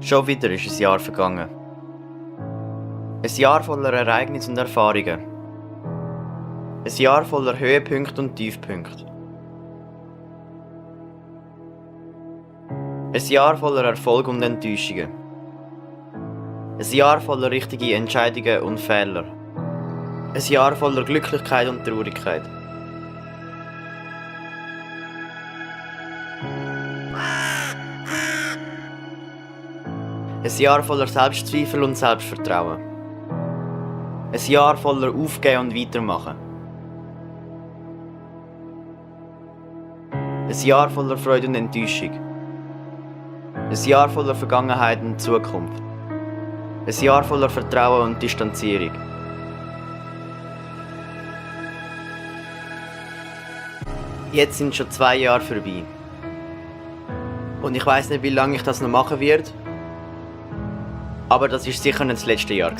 Schon wieder ist ein Jahr vergangen. Ein Jahr voller Ereignisse und Erfahrungen. Ein Jahr voller Höhepunkte und Tiefpunkte. Ein Jahr voller Erfolg und Enttäuschungen. Ein Jahr voller richtige Entscheidungen und Fehler. Ein Jahr voller Glücklichkeit und Traurigkeit. Ein Jahr voller Selbstzweifel und Selbstvertrauen. Ein Jahr voller Aufgeben und Weitermachen. Ein Jahr voller Freude und Enttäuschung. Ein Jahr voller Vergangenheit und Zukunft. Ein Jahr voller Vertrauen und Distanzierung. Jetzt sind schon 2 Jahre vorbei. Und ich weiss nicht, wie lange ich das noch machen werde. Aber das war sicher nicht das letzte Jahr.